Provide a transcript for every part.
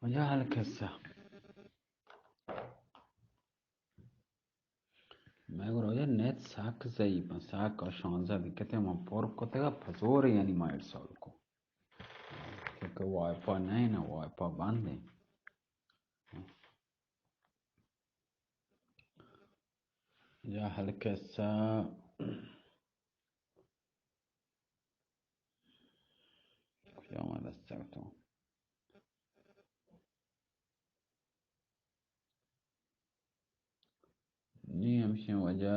کجا حال قصہ؟ مئے گوں روچ ءَ نیٹ سک ضعیف اِنت، سک ءَ شانزدہ دقیقہ من پر کتگ ءَ پزور، یعنی ما ارسال کو، کیونکہ وائی فائی نہ اِنت، وائی فائی بند اِنت۔ یا حال قصہ کجا ما دست تو؟ نی ہمشیں وجہ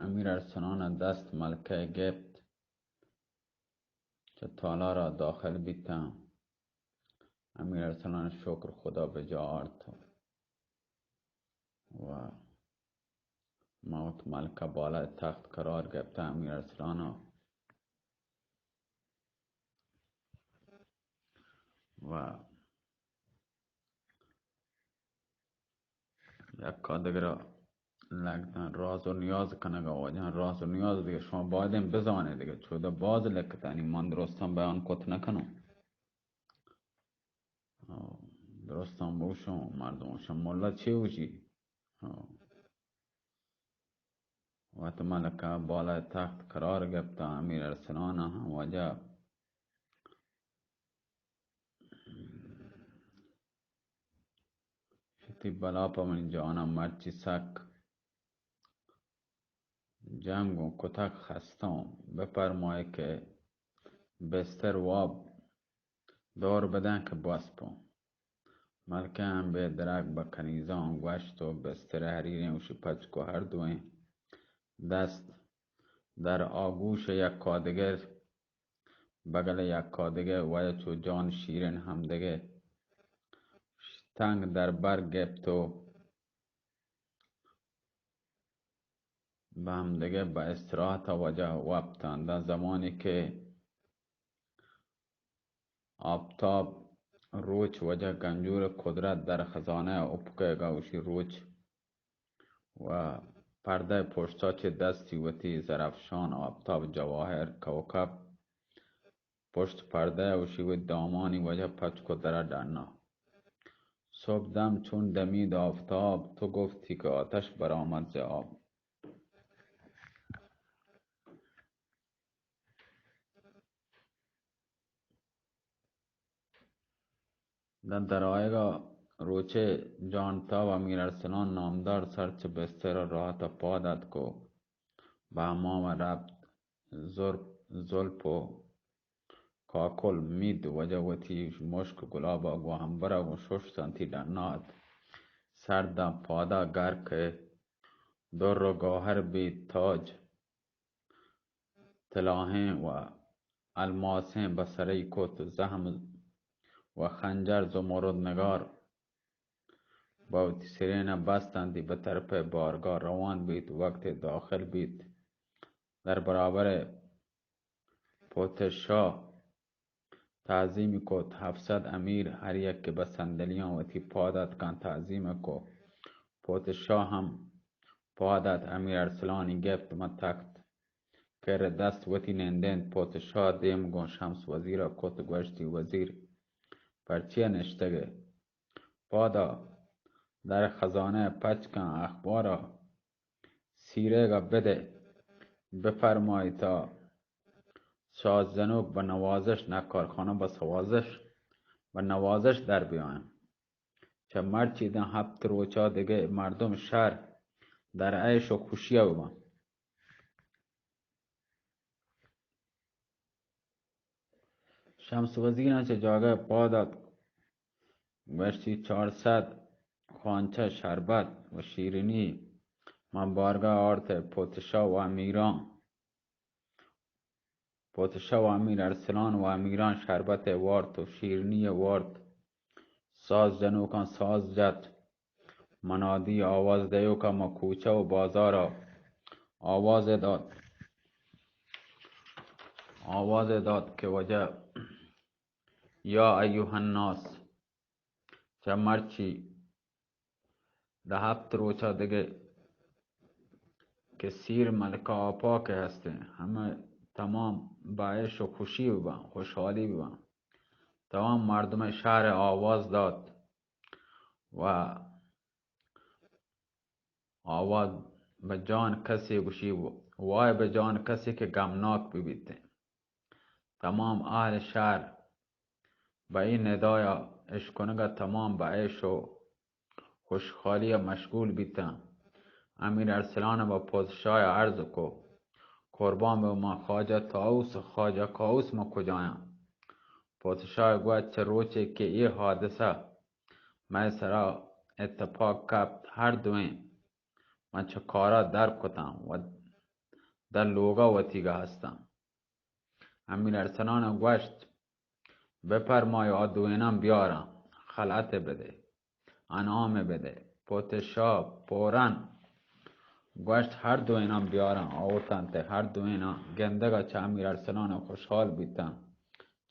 امیر ارسلان ءَ دست ملکہ ءَ گپت، چہ تالار ءَ داخل بیتاں۔ امیر ارسلان ءَ شکر خدا بجا آرت و ما وت ملکہ بالای تخت قرار گپتہ۔ امیر ارسلان ءَ و یکا دگرا لگتاں راز و نیاز کنگا، واجہاں، راز و نیاز دگہ شما بایدیں بزانے دگہ، چودہ باز لکتانی من درستاں بیان کت نکنوں۔ آ، درستاں بوشوں، مردم شما ملا چے وشی؟ آ۔ وت ملکہ بالای تخت قرار گپتہ، امیر ارسلان ءَ ہم واجہ شتی بلا پہ منی جان ءَ مرچی سک جنگ و کتگ، خستوں، بپرمائے کہ بستر واب دور بدن کہ بوسپوں۔ ملکہ ہم بے درک بہ کنیزاں گوشت و بستر حریریں اوشی پچ کو، ہر دوئیں دست در آگوش یکا دگر، بگل یکا دگر، ویا چو جان شیرین ہمدگہ تنگ در بر گپت و بہ ہمدگہ بہ استراحت ءَ وجہ وپتاں۔ داں زمانے کہ آپتاب روچ وجہ گنجور قدرت در خزانہ ءَ اپکئیگا اوشی روچ و پردہ پشتا چہ دستی وتی زرافشان آپتاب جواہر کوکب پشت پردہ ءَ اوشی وتی دامانی وجہ پچ کو درا ڈنا۔ صبح دم چون دمید آفتاب، تو گفتی کہ آتش برآمد ز آب۔ داں درآیگا روچے جانتاب امیر ارسلان نامدار سر چہ بستر ءَ راحت ءَ پاد اتک و بہ حمام ءَ رپت۔ زرپ، زلپ و کاکل مید وجہ وتی مشک گلاب ءَ گوں ہمبر ءَ گوں ششت انتی ڈنا ات۔ سر داں پادا گرک ءَ در و گوہر بیت، تاج طلاہیں و الماسیں بہ سرئی کت، زہم و خنجر زمرد نگار بہ وتی سرین ءَ بست انتی، بہ طرف بارگاہ روان بیت۔ وقتے داخل بیت در برابر پوتشاہ تعظیمی کت۔ ہفت صد امیر ہر یکے بہ صندلیاں وتی پاد اتکاں تعظیم کو۔ پوتشاہ ہم پاد ات، امیر ارسلانی گپت، ماں تخت کر دست وتی نندینت۔ پوتشاہ دیم گوں شمس وزیر ءَ کت، گوشتی، وزیر پرچیا نشتگ ئے؟ پادا در خزانہ پچ کن، اخبارا سیرگ ءَ بدئے، بفرمائیت ساز جنوک بہ نوازش، نقالخانہ بہ سوازش، بہ نوازش در بیاینت۔ چہ مرچی داں ہپت روچا دگہ مردم شہر در عیش و خوشیا ببنت۔ شمس وزیراں چہ جاگہ پاد اتک، گوشتی، چار صد خوانچہ شربت و شیرینی من بارگاہ آرت، پوتشاہ و امیراں، پوتشاہ و امیر ارسلان و امیراں شربت وارت و شیرینی وارت۔ ساز جنوکاں ساز جت، منادی آواز دیوکا ما کوچہ و بازارا آواز دات، آواز دات کہ وجہ یا ایھا الناس، چہ مرچی دہ ہپت روچا دگہ کہ سیر ملکہ آپا کہ ہستیں، ہمے تمام بہ عیش و خوشی ببن، خوشحالی ببن۔ تمام مردم شہر آواز دات و آواز بہ جان کسے گوشی، وائے بہ جان کسے کہ غمناک بہ بیتیں۔ تمام اہل شہر بہ اے ندایا اشکنگا تمام بہ عیش و خوشحالی مشغول بیتاں۔ امیر ارسلان بہ پادشاہ عرض کو، قربان بہ ما خواجہ طاووس، خواجہ کاووس ما کجایاں؟ پادشاہ گوشت، چہ روچے کہ اے حادثہ مئے سرا اتفاق کپت، ہر دوئیں من چہ کارا در کتاں و در لوگا وتیگا ہستاں۔ امیر ارسلان گوشت، بفرمای آ دوئیناں بیاراں، خلعت بدے، انعام بدے۔ پادشاہ فوراً گوشت، ہر دوئیناں بیاراں۔ آورتاں تے ہر دوئیناں گندگا چہ امیر ارسلان خوشحال بیتاں۔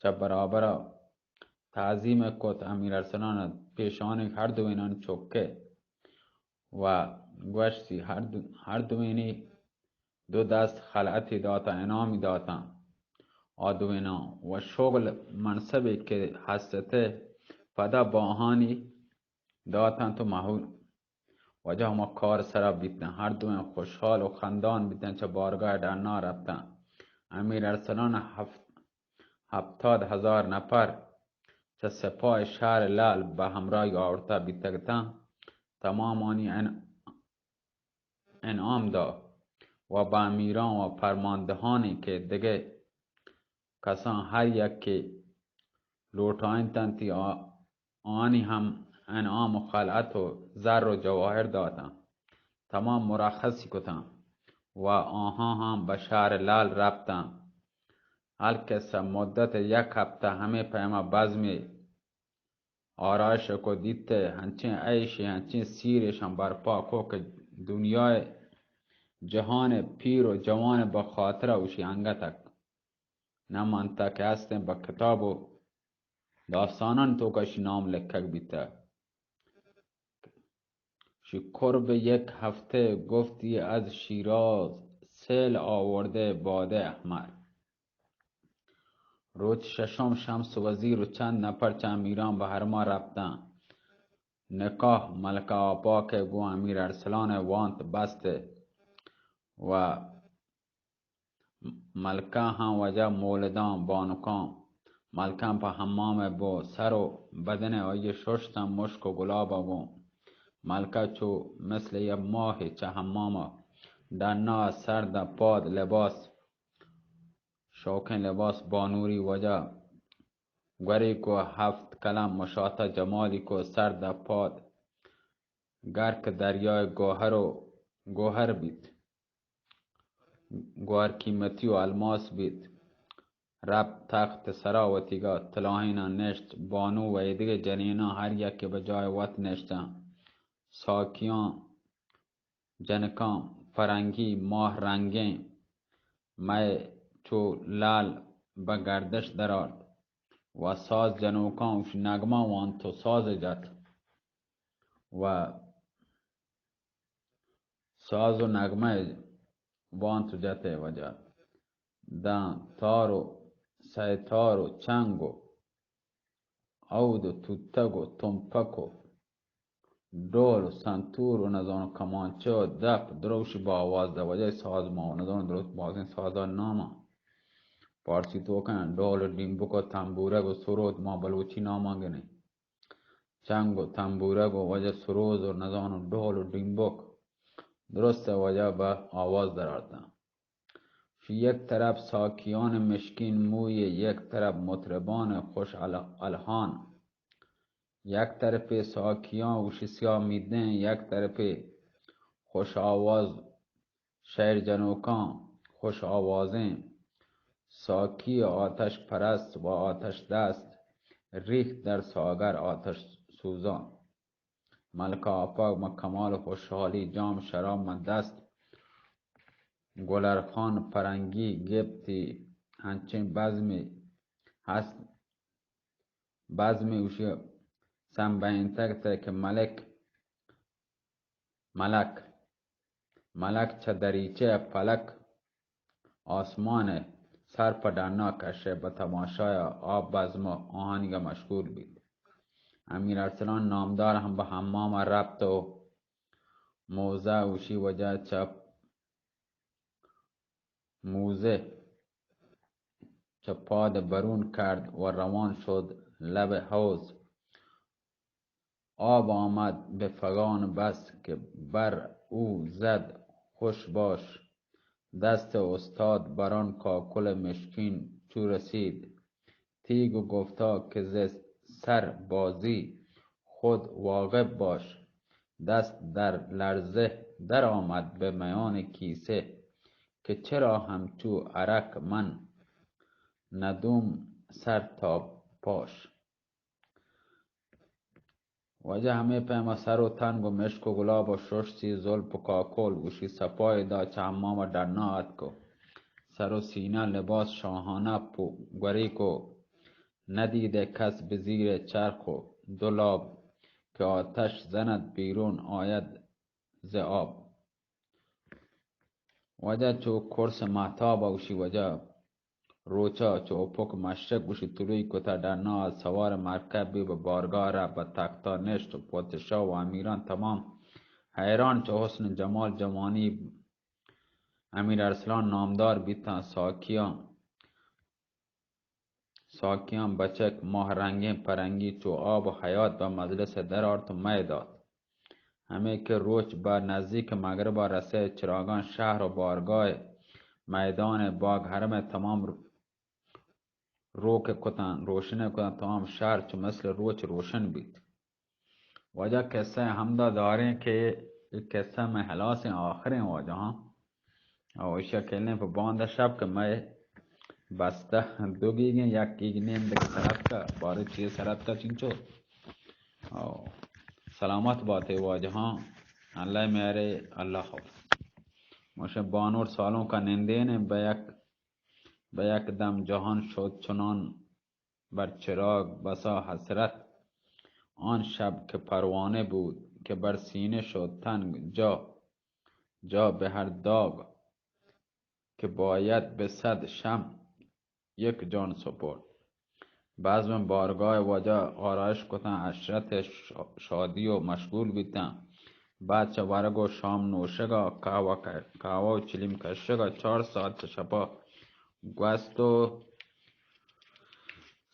چہ برابرا تعظیم کت۔ امیر ارسلان پیشانی ہر دوئینانی چکے و گوشتی، ہر دو، ہر دوئینی دو دست خلعتی داتاں، انعامی داتاں۔ آ دوئیناں و شغل منصبی کہ ہستتے پدا باہانی داتاں تو ماحول واجہ ہما کار سرا بیتاں۔ ہر دوئیں خوشحال و خندان بیتاں، چہ بارگاہ ڈنا رفتاں۔ امیر ارسلان ہفت ہپتاد ہزار نفر چہ سپاہ شہر لعل بہ ہمراہی آورتہ بیتگتاں۔ تمامانی ان، انعام دا و بہ امیراں و فرماندہانی کہ دگہ کساں ہر یکے لوٹائینتنتی آ، آنی ہم انعام و خلعت و زر و جواہر داتاں۔ تمام مرخصی کتاں و آہاں ہم بہ شہر لعل رپتاں۔ القصہ مدت یک ہفتہ ہمے پیما بزمے آرائش کو دیتے، ہنچیں عیشے، ہنچیں سیریشاں برپا کو کہ دنیائے جہان پیر و جوان بہ خاطرہ اوشی انگتک نہ منتہ کہ ہستیں بہ کتاب و داستانان توکا اشی نام لکھگ بیتہ۔ شی قرب یک ہفتے گفتی از شیراز، سیل آورده باد احمر۔ روچ ششم شمس وزیر و چند نفر چہ امیران بہ حرما رپتاں۔ نکاح ملکہ آپاک گوں امیر ارسلان وانت بست و ملکہ ہاں واجہ مولداں بانکاں۔ ملکہ پہ حمام بو، سر و بدن آئی ششتاں مشک و گلاب گوں۔ ملکہ چو مثل یک ماہ چہ حمام ڈنا سرد پاد لباس، شوقیں لباس بانوری واجہ گوری کو، ہفت قلم مشاطہ جمالی کو، سرد پاد گرک دریائے گوہر و گوہر بیت۔ گوہر قیمتی و الماس بیت۔ رپت تخت سرا وتیگا تلاہیناں نشت۔ بانو و ایدگہ جنیناں ہر یکے بہ جائے وت نشتاں۔ ساکیاں جنکاں پرنگی ماہ رنگیں مئے چو لال بہ گردش درآرت و ساز جنوکاں اوش نغمہ وانت و ساز جت و ساز و نغمہ وانت و جت ء واجہ داں تار و سیتار و چنگ و عود و توتگ و تمپک و ڈول و سنتور و نزانو کمانچہ و دپ دروشی با آواز دہ واجہ ساز ما و نزانو درست بازیں سازان ناما پارسی توکن ڈول و ڈیمبک و تنبورگ و سرود ما بلوچی ناما گنیں۔ چنگ و تنبورگ و واجہ سروز و نزانو ڈول و ڈیمبک درست ء واجہ بہ آواز درآرتاں۔ شی یک طرف ساکیان مشکین موی، یک طرف مطربان خوش ال-، الحان۔ یک طرف ساکیان وشی سیاہ میدیں، یک طرف خوش آواز شعر جنوکاں خوش آوازیں ساکی آتش پرست و آتش دست ریخت در ساغر آتش سوزان۔ ملکہ آپاک مہ کمال خوشحالی جام شراب مہ دست گلرخان پرنگی گپتی ہنچیں بزمی ہست، بزمی اوشی سمبینتگ تہ کہ ملک ملک، ملک چہ دریچہ ء پلک، آسمان ء سر پہ ڈنا کشے، بہ تماشایا آ بزم آہانیگا مشغول بیت۔ امیر ارسلان نامدار ہم بہ حماما رپت و موزہ اوشی وجہ چہ موزہ چہ پاد برون کرد و روان شد لب حوض۔ آب آمد به فغان بس که بر او زد خوش باش. دست استاد بر آن کاکل مشکین چو رسید، تیگ و گفتا که ز سر بازی خود واقف باش. دست در لرزه در آمد به میان کیسه که چرا همچو عرق من ندوم سر تا پاش. واجہ ہمے پیما سر و تن گوں مشک و گلاب و ششتی زلپ و کاکل گوشی سپائی دا چہ حمام ء ڈنا اتک و سر و سینہ لباس شاہانہ پو گوریک و ندیدہ کس بہ زیر چرخ و دو لاب کہ آتش زند بیرون آید ز آب۔ واجہ چو کرس مہتاب ء گوشی واجہ روچا چو افق مشرق گوشی طلوعی کتا ڈنا ء سوار مرکب بی بہ بارگاہ رہ بہ تختا نشت و پادشاہ و امیران تمام حیران چو حسن جمال جوانی امیر ارسلان نامدار بیتاں۔ ساکیاں ساکیاں بچک ماہ رنگیں پرنگی چو آب و حیات بہ مجلس ء در آرت و مئے دات۔ ہمے کہ روچ بہ نزیک مغرب ء رسے، چراگاں شہر و بارگاہ میدان باگ حرم ء تمام روک کتاں، روشن کتاں، تمام شہر چو مثل روچ روشن بیت۔ واجہ قصہ ہمدا داریں کہ اے قصہ مئے ہلاسیں آخریں واجہاں۔ او ایشا کلیں پہ باندا شپ کہ مئے بستہ دو گیگیں، یک گیگ نیم دگہ سرت کا، بارے چیئے سرت کا چنچو۔ او سلامت باتے واجہاں، اللہ میارے، اللہ خوف۔ مشے بانور سالوں کا نندین بہ یک، بہ یک دم جہان شد چنان بر چراگ بسا حسرت۔ آن شب که پروانه بود که بر سینه شد تنگ جا، جا به هر داغ که باید به صد شمع یک جان سپرد۔ بزم بارگاہ واجہ آرائش کتن، عشرت شا-، شادی و مشغول بیتن۔ بعد چہ ورگ و شام نوشگا قہوہ ک-، قہوہ و چلیم کشگا چار ساعت چہ شپا گوست و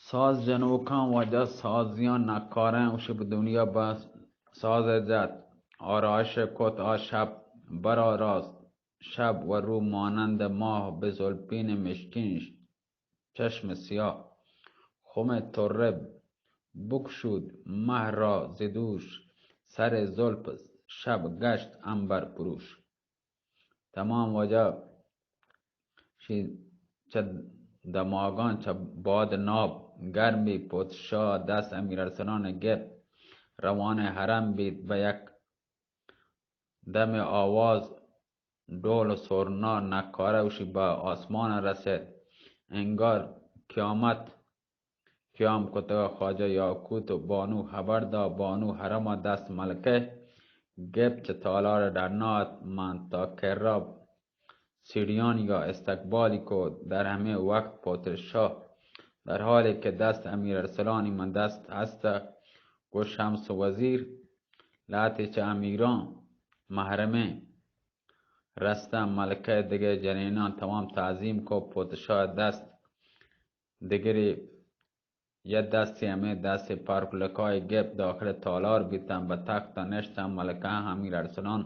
ساز جنوکاں واجہ سازیاں نکاریں، اوشی بہ دنیا بہ ساز جت، آرائش کت، آ شپ برا راست، شب و رو مانند ماه به زلفین مشکین، چشم سیاه خم طره بگشود مه را ز دوش، سر زلف شب گشت عنبر پروش۔ تمام واجہ شی چہ دماغاں چہ باد ناب گرمی پوت شاہ دست امیر ارسلان گپت، روان حرم بیت۔ بہ یک دم آواز ڈول و سرنا نقارہ اوشی بہ آسمان رسید، انگار قیامت قیام کتگ۔ خواجہ یاقوت و بانو خبر دا، بانو حرم دست ملکہ گپت، چہ تالار ڈنا ات، من تا کرا سیڑھیانیگا استقبالی کو۔ در ہمے وقت پوتر شاہ در حالی کہ دست امیر ارسلانی من دست ہست، گو شمس وزیر لہتے چہ امیران محرمیں رستہ، ملکہ دگہ جنیناں تمام تعظیم کو۔ پوتشاہ دست دگری یک دستی ہمے دست پارک لکائی گپت، داخل تالار بیتن، بہ تخت نشتن۔ ملکہ امیر ارسلان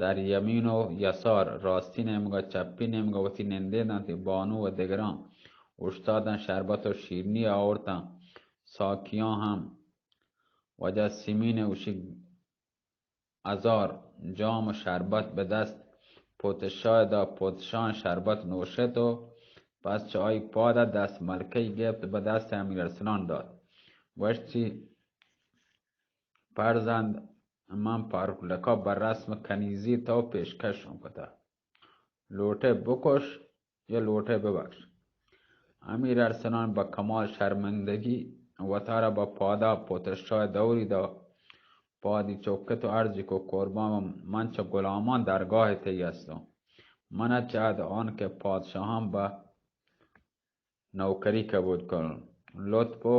در یمین و یسار، راستی نیمگا چپی نیمگا وتی نندے دنت۔ بانو و دگراں اوشتادن، شربت و شیرنی آورتن۔ ساکیاں ہم واجہ سیمین اوشی ہزار جام شربت بہ دست پوتشاہ دا۔ پوتشاہ شربت نوشت و پس چہ آئی پادا دست ملکہی گپت، بہ دست امیر ارسلان دات۔ گوشتی، فرزند، من پارک لکا بہ رسم کنیزی تو پیشکش کتا۔ لوٹے بکش یا لوٹے ببخش۔ امیر ارسلان بہ کمال شرمندگی وتارا بہ پادا پوتشاہ دوری دا۔ پادی چکت و عرضی کو، قربان، من چہ غلامان درگاہ تئی ہستوں۔ من چہ اد آن کہ پادشاہان بہ نوکری قبول کن. لطف و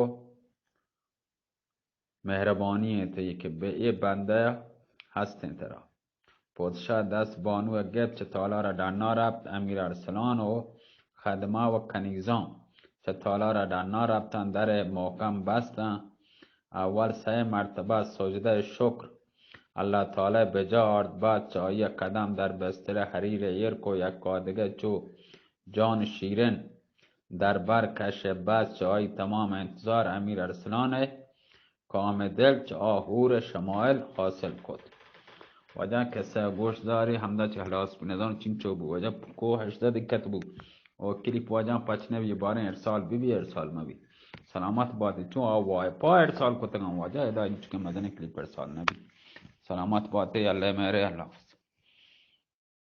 مہربانی انت تئی کہ بہ اے بندہ ہستیں ترا. پادشاہ دست بانو ء گپت، چہ تالار ء ڈنا رپت. امیر ارسلان و خدمہ و کنیزاں چہ تالار ء ڈنا رپتاں، در ء محکم بستاں. اول سئے مرتبہ سجدہ شکر اللہ تعالی بجا آرت، بعد چہ آئی ء قدم در بستر حریر ایر کو، یکادگہ چو جان شیرین در بر کش. بعد چہ آئی تمام انتظار امیر ارسلان ء کام دل چہ آ حور شمائل حاصل کت. واجہ کسہ گوش داری، ہمدا چہ ہلاس بو، نزان چنچو بو. واجہ کوہ ہشدہ دکت بو. او کلیپ واجہ پچ نبی، باریں ارسال بی بی، ارسال مبی. سلامت باتے، چون آ وائے پا ارسال کتگاں واجہ، ادا انچکہ مزن کلیپ ارسال نبی. سلامت باتے، اللہ مہرے، اللہ حافظ.